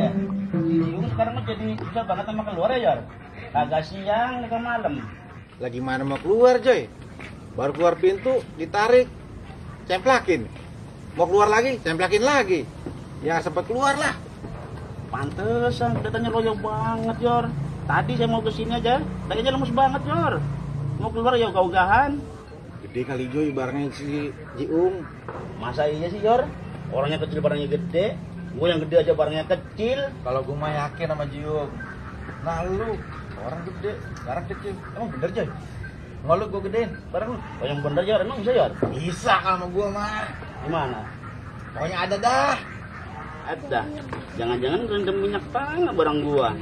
Si Jiung sekarang mah jadi susah banget sama keluar ya, Yor. Kagak siang, kagak malam. Lagi mana mau keluar, Joy? Baru keluar pintu, ditarik, cemplakin. Mau keluar lagi, cemplakin lagi. Ya sempat keluar lah. Pantesan, datanya loyo banget, Yor. Tadi saya mau kesini aja, kayaknya lemes banget, Yor. Mau keluar ya ogah-ogahan. Gede kali Joy, barangnya si Jiung. Masa iya sih, Yor? Orangnya kecil, barangnya gede. Gue yang gede aja barangnya kecil. Kalau gue mah yakin sama Jiung. Nah lu, orang gede, barang kecil. Emang bener Joy? Ngeluh gue gedein, barang lu. Oh yang bener, Yor, emang bisa, Yor? Bisa kalau sama gue mah. Gimana? Pokoknya ada dah. Ada. Jangan-jangan rendam minyak tanah barang gua.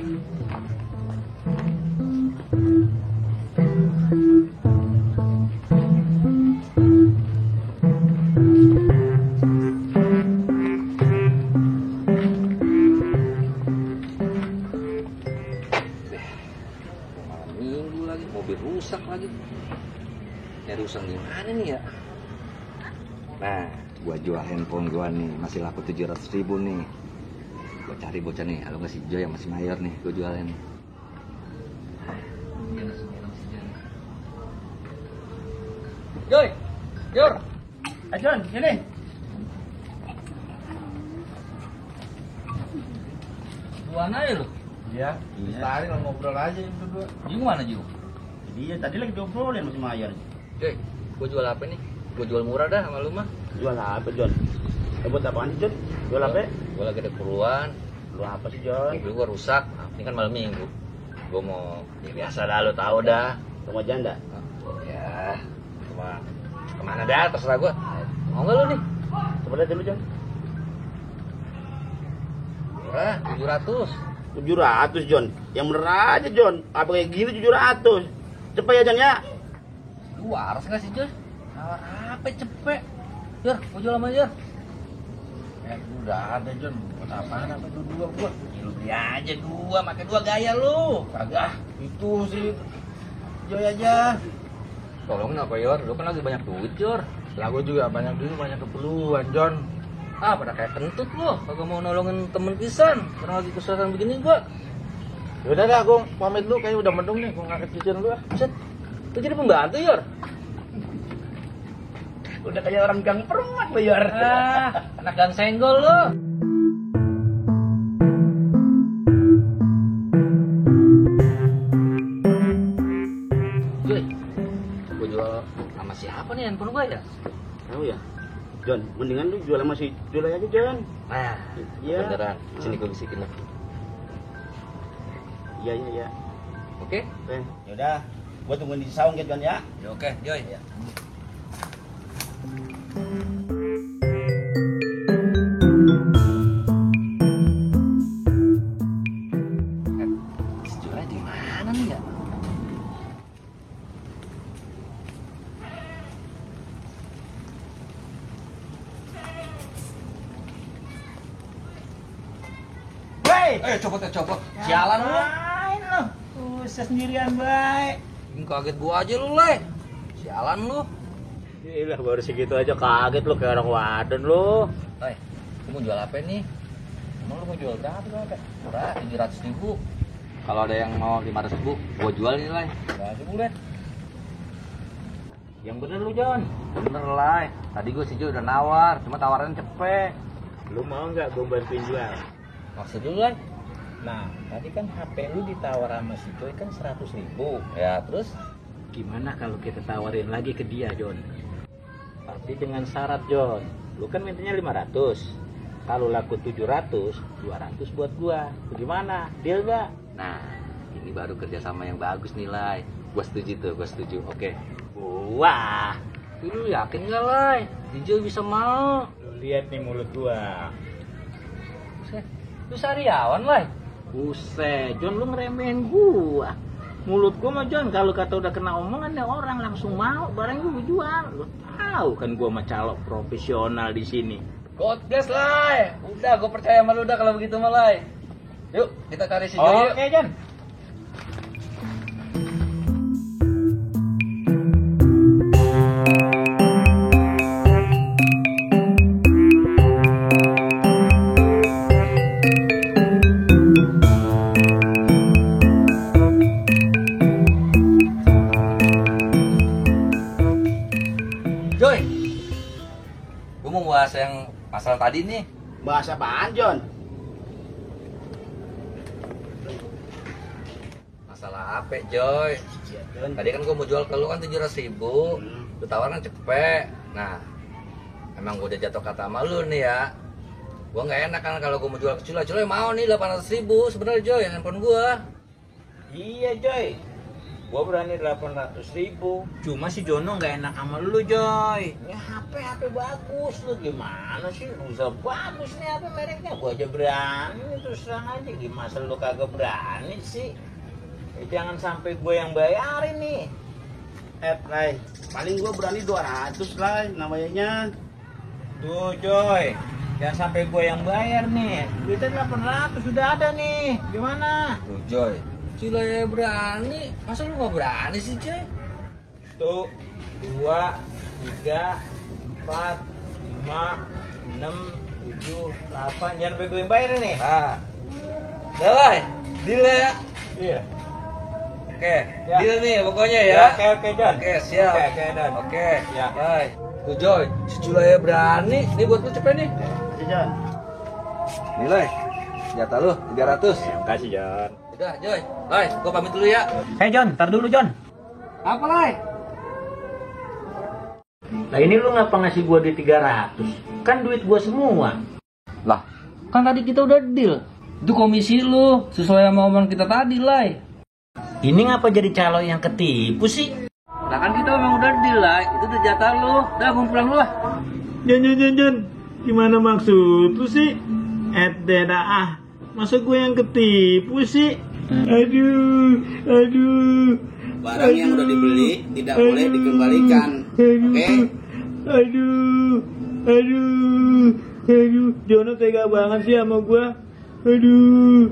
Malam minggu lagi, mobil rusak lagi. Nyari urusan gimana nih ya? Nah, gua jual handphone gua nih, masih laku 700.000 nih. Gua cari bocah nih, kalau nggak si Joy yang masih mayor nih, gua jualin. Joy, Yor, John, sini. duaan aja lu. Iya, tadi lo ngobrol aja itu berdua. Jiung mana Jiung? Iya, tadi lagi diobrolin masih mayor. Joy, gua jual apa nih? Gua jual murah dah sama lu mah. Jual apa, John? Buat apaan sih, John? Jual apa? Gua lagi ada keperluan. Jual apa sih, John? Mobil gua rusak. Nah, ini kan malam minggu. Gua mau ya biasa dah, lu tahu dah. Rumah janda. Ya, cuma kemana dah terserah gua. Mau nggak lu nih? Coba lihat dulu, John. Murah, 700. 700, John. Yang bener aja, John. Apa kayak gini 700? Cepet ya, John ya. Lu waras nggak sih, Jor? Nawar apa cepet? Jor, gua jual sama Jor. Udah ada John, buat apaan apa itu dua gua? Lu beli aja dua, pakai dua gaya lu. Kagak, itu sih Joy aja. Tolongin apa, Yor? Lu kan lagi banyak duit, Jor. Lah gua juga banyak dulu, banyak keperluan John. Ah, pada kayak kentut lu. Kagak mau nolongin temen pisan. Karena lagi kesusahan begini gua. Yaudah dah, gua pamit lu, kayaknya udah mendung nih, gua ngangkat cucian lu ah. Buset, lu jadi pembantu, Yor? Udah kayak orang gang permak lo, Yor. Ah, anak gang senggol lu. Joy, gua jual sama siapa nih handphone gua ya? Tahu ya? John, mendingan lu jual sama si Jual aja, John. Nah, Iya. beneran. Sini gua bisikin lu. Iya, iya, iya. Oke? Yaudah, gua tungguin di saung gitu, John ya. Ya, oke, Joy. Ya. Jualnya di mana nih ya? Hei! Copot ya, copot. Sialan lu. Ngapain lu? Usah sendirian, baik. Bikin kaget gua aja lu, Le. Sialan lu. Gila, baru segitu aja kaget lu kayak orang waden lu. Hai, lu mau jual apa nih? Emang lu mau jual berapa tuh? Murah, 700.000. Kalau ada yang mau 500.000, gua jual nih, Le. Berapa bulan? Yang bener lu, John. Bener, Le. Tadi gua si Jo udah nawar, cuma tawarannya cepet. Lu mau nggak gua bantuin jual? Maksud lu, Le? Nah, tadi kan HP lu ditawar sama si Joy kan 100.000. Ya, terus? Gimana kalau kita tawarin lagi ke dia, John? Tapi dengan syarat, John. Lu kan mintanya 500. Kalau laku 700, 200 buat gua. Bagaimana? Deal gak? Nah, ini baru kerjasama yang bagus nih, Le. Gua setuju tuh, gua setuju. Oke. Wah, Lu yakin gak, Le? Si Jo bisa mau? lu lihat nih mulut gua. Buset, lu sariawan, Le. Buset, John lu ngeremehin gua. Mulut gua mah John, kalau kata udah kena omongan ya orang langsung mau barang gua jual. Lu tahu kan gua mah calok profesional di sini. God bless, Le. Udah, gua percaya sama lu udah kalau begitu mah, Le. Yuk, kita cari si Jo yuk. Oke, John. jual tadi nih. Bahasa apaan, Jon? Masalah apa, Joy? Iya, Jon. Tadi kan gue mau jual ke lu kan 700.000. Lu tawaran cepet. Nah, emang gue udah jatuh kata sama lu nih ya. Gue nggak enak kan kalau gue mau jual ke Cula mau nih 800.000 sebenarnya Joy handphone gue. Iya Joy, gua berani 800.000. Cuma si Jono nggak enak sama lu Joy. Ya HP bagus lu gimana sih? Bisa bagus nih HP mereknya. Gua aja berani terus terang aja. Gimana lu kagak berani sih? Jangan sampai gue yang bayarin nih. Lai, paling gua berani 200 lah namanya. Tuh Joy, jangan sampai gue yang bayar nih. Duitnya 800 sudah ada nih. Gimana? Tuh Joy, Cula berani, masa lu nggak berani sih Joy? Tuh, 2, 3, 4, 5, 6, 7, 8. Jangan sampai gue yang bayar nih. Ah, udah lah, deal ya. Iya. Oke, Ya. deal nih pokoknya ya. Oke, John. Oke, siap. Oke, Don. Oke, Ya. bye. Tuh Joy, si Cula berani, nih buat lu cepet nih. Aja, Jon. Nilai, jatah lu 300. Makasih, John. Udah Joy, bye, gua pamit dulu ya. Hei, John, tar dulu, John. Apa Lai? Nah, ini lu ngapa ngasih gua duit 300? Kan duit gua semua. Lah, kan tadi kita udah deal. Itu komisi lu, sesuai sama omongan kita tadi, Lai. Ini ngapa jadi calo yang ketipu sih? Lah kan kita memang udah deal, Lai. Itu udah jatah lu. Udah, gua pulang lu lah. Jon. Gimana maksud lu sih? Dah. Masa gue yang ketipu sih? Aduh. Barang yang udah dibeli tidak boleh dikembalikan. Oke? Aduh. Jono tega banget sih sama gue. Aduh.